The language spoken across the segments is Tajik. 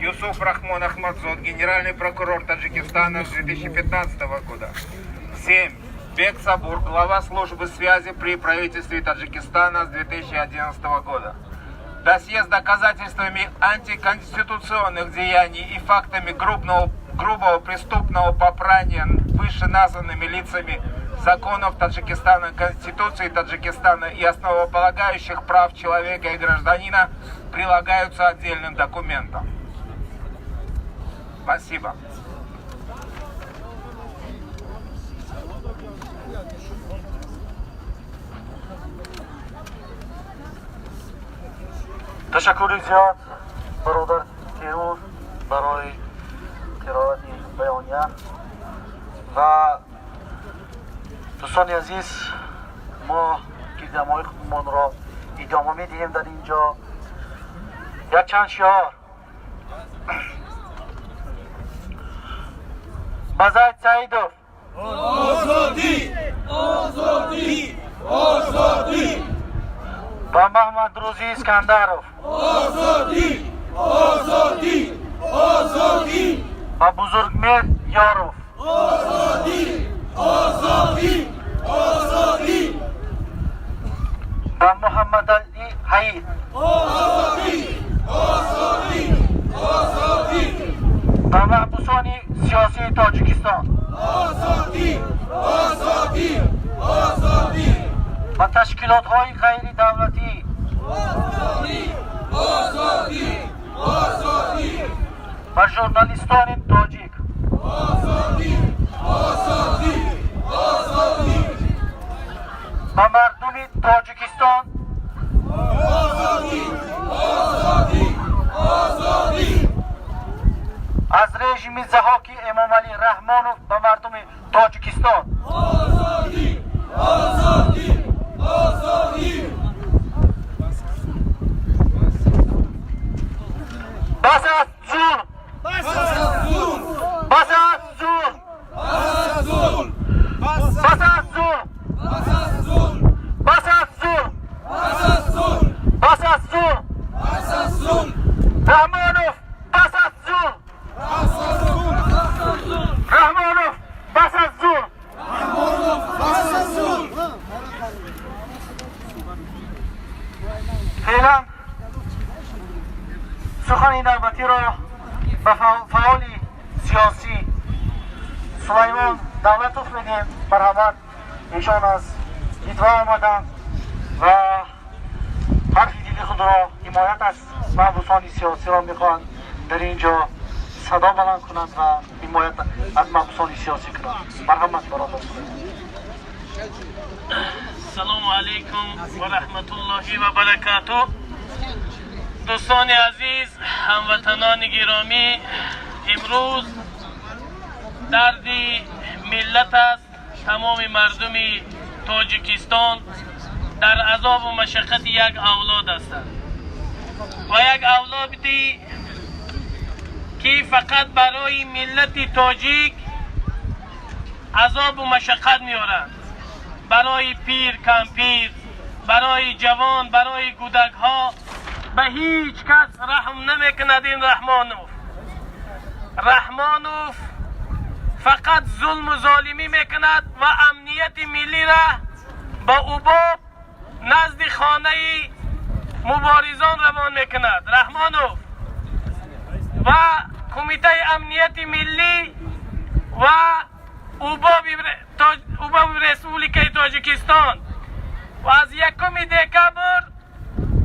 Юсуф Рахмон Ахмадзод, генеральный прокурор Таджикистана с 2015 года. 7. Бек Сабур, глава службы связи при правительстве Таджикистана с 2011 года. Досье с доказательствами антиконституционных деяний и фактами грубого преступного попрания вышеназванными лицами законов Таджикистана, Конституции Таджикистана и основополагающих прав человека и гражданина прилагаются отдельным документом. Спасибо. Ташаккури зиёд, бародар Тимур, барои қироати баёния. Ва дӯстони азиз, мо гирдиҳамоии худмонро идома медиҳем. Дар ин ҷо якчанд шиор: ба Зайд Саидов Озодӣ! Озодӣ! Озодӣ! Ба Маҳмадрӯзӣ Искандаров Озодӣ! Озодӣ! Озодӣ! Ба Бузургмеҳр Ёров Озодӣ! Озодӣ! Озодӣ! Ба Муҳаммадалӣ Ҳаид Озодӣ! Озодӣ! Озодӣ! Ба маҳбусони сиёсии Тоҷикистон Озодӣ! Озодӣ! Озодӣ! Ба ташкилотҳои ғайридавлатӣ Озодӣ! Озодӣ! Озодӣ! Ба журналистони тоҷик Озодӣ! Озодӣ! Озодӣ! Ба мардуми Тоҷикистон Озодӣ! Озодӣ! Озодӣ! Аз режими Заҳоки Эмомалӣ Раҳмонов ба мардуми Тоҷикистон Озодӣ! Озодӣ! Озодӣ! Бас аст зулм! Бас аст зулм! Бас аст зулм! Бас аст зулм! Бас аст зулм! Бас аст зулм! Бас аст зулм! Бас аст зулм! Бас аст зулм! Бас аст зулм! Раҳмонов, бас аст зулм! Бас аст зулм! Раҳмонов, бас аст зулм! Раҳмонов, бас аст зулм! Феълан сухани навбатиро ба фаъоли сиёсӣ Сулаймон Давлатов медиҳем. Марҳамат, эшон аз Литва омаданд ва ҳарфи дили худро, ҳимоят аз маҳбусони сиёсиро мехоҳанд дар ин ҷо садо баланд кунанд ва ҳимоят аз маҳбусони сиёсӣ кунанд. Марҳамат, бародар. Салому алайкум ва раҳматуллоҳи ва баракату. Дӯстони азиз, ҳамватанони гиромӣ, имрӯз дарди миллат аст. Тамоми мардуми Тоҷикистон дар азобу машаққати як авлод ҳастанд ва як авлоди ки фақат барои миллати тоҷик азобу машаққат меоранд, барои пир, кампир, барои ҷавон, барои кӯдакҳо ба ҳеҷ кас раҳм намекунад. Ин Раҳмонов, Раҳмонов фақат зулму золимӣ мекунад ва амнияти миллиро ба УБОП назди хонаи муборизон равон мекунад. Раҳмонов ва Кумитаи амнияти миллӣ ва УБОПи Республикаи Тоҷикистон ва аз 1 декабр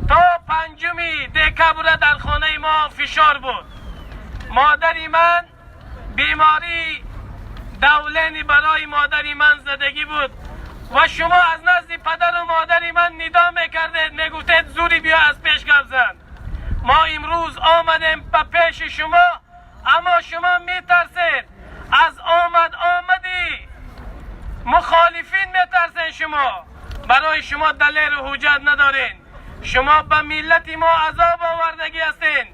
то 5 декабра дар хонаи мо фишор буд. Модари ман бемории давление барои модари ман задагӣ буд ва шумо аз назди падару модари ман нидо мекардед, мегуфтед: «Зури биё, аз пеш гап зан». Мо имрӯз омадем ба пеши шумо, аммо шумо метарсед аз омад омади мухолифин, метарсед шумо. Барои шумо далелу ҳуҷҷат надорем. Шумо ба миллати мо азоб овардагӣ ҳастед.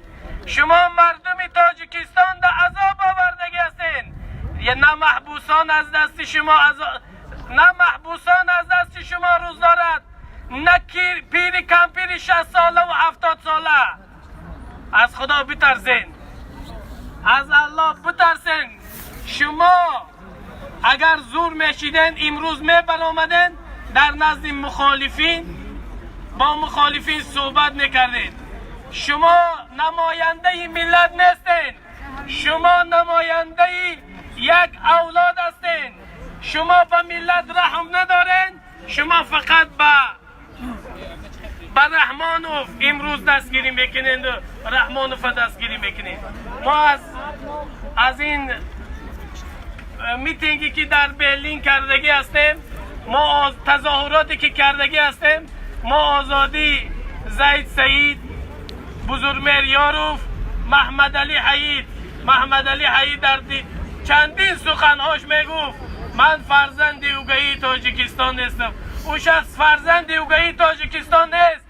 Шумо мардуми Тоҷикистон да азоб овардагӣ ҳастед. На маҳбусон аз дасти шумо, на маҳбусон аз дасти шумо рӯз дорад, на пири кампири 60 солаву 70 сола. Аз Худо битарсен. Аз Аллоҳ битарсен. Шумо агар зур мешиден, имрӯз мебаромаден, дар назди мухолифин бо мухолифин суҳбат мекардед. Шумо намояндаи миллат нестен, шумо намояндаи як авлод ҳастен. Шумо ба миллат раҳм надорен. Шумо фақат ба Раҳмонов имрӯз дастгирӣ мекунед, Раҳмонова дастгирӣ мекунед. Мо аз ин митинге ки дар Берлин кардагӣ ҳастем, мо тазоҳуроте ки кардагӣ ҳастем, мо озодӣ Зайд Саид, Бузургмеҳр Ёров, Маҳмадалӣ Ҳаид. Маҳмадалӣ Ҳаид дар чандин суханҳош мегуфт: «Ман фарзанди угаи Тоҷикистон нестам». Ӯ шахс фарзанди угаи Тоҷикистон нест.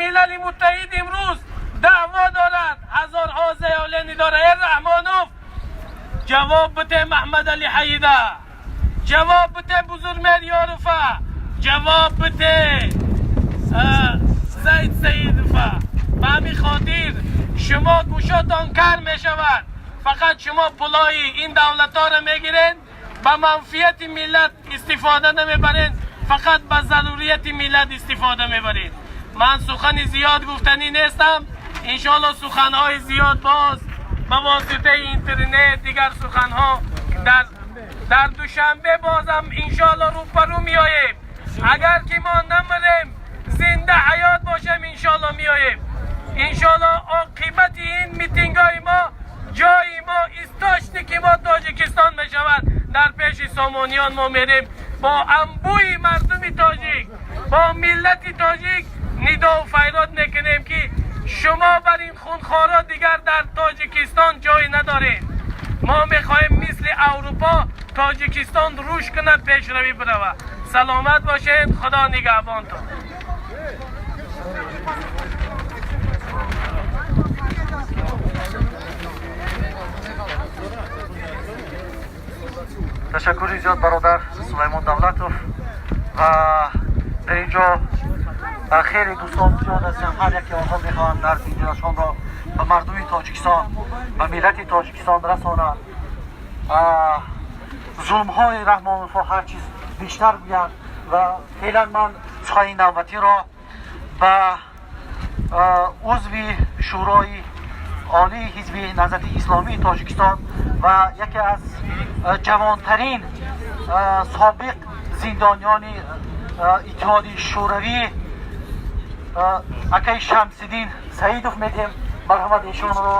Милали Муттаҳид имрӯз даъво дорад, ҳазорҳо заявление дорад. Э, Раҳмонов, ҷавоб бите Маҳмадалӣ Ҳаида, ҷавоб бите Бузургмеҳр Ёрова, ҷавоб бите Зайд Саидова. Ба ҳамин хотир шумо гӯшотон кар мешавад. Фақат шумо пулои ин давлатҳоро мегиред, ба манфиати миллат истифода намебаред, фақат ба зарурияти миллат истифода мебаред. Ман сухани зиёд гуфтанӣ нестам. Иншоалло, суханҳои зиёд боз ба воситаи интернет, дигар суханҳо дар Душанбе бозам иншоалло рӯбарӯ меоем. Агар ки мо намирем, зинда ҳаёт бошем, иншоалло меоем. Иншоалло, оқибати ин митингҳои мо, ҷои мо, источник и мо Тоҷикистон мешавад. Дар пеши Сомониён мо мерем бо анбӯи мардуми тоҷик, бо миллати тоҷик нидову фарёд мекунем, ки шумо бар ин хунхоро дигар дар Тоҷикистон ҷой надоред. Мо мехоҳем мисли Аврупо Тоҷикистон рушд кунад, пешравӣ биравад. Саломат бошед, Худо нигаҳбонтон. Ташаккури зиёд, бародар Сулаймон Давлатов. Ва дар ин ҷо хеле дӯстон зиёд ҳастанд. Ҳар яке онҳо мехоҳанд дарди дилашонро ба мардуми Тоҷикистон, ба миллати Тоҷикистон расонанд, зулмҳои Раҳмоновро ҳар чиз бештар гӯянд. Ва феълан ман сухани навбатиро ба узви Шӯрои Олии Ҳизби Наҳзати Исломии Тоҷикистон ва яке аз ҷавонтарин собиқ зиндониёни Иттиҳоди Шӯравӣ, акаи Шамсиддин Саидов медиҳем. Марҳамат, эшонро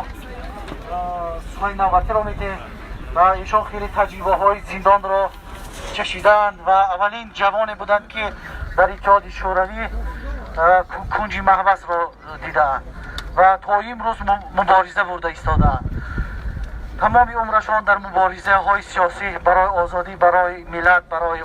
сухани навбатиро медиҳем. Ва эшон хеле таҷрибаҳои зиндонро чашидаанд ва аввалин ҷавоне буданд, ки дар Иттиҳоди Шӯравӣ кунҷи маҳбасро дидаанд ва то имрӯз мубориза бурда истодаанд. Тамоми умрашон дар муборизаҳои сиёсӣ барои озодӣ, барои миллат, барои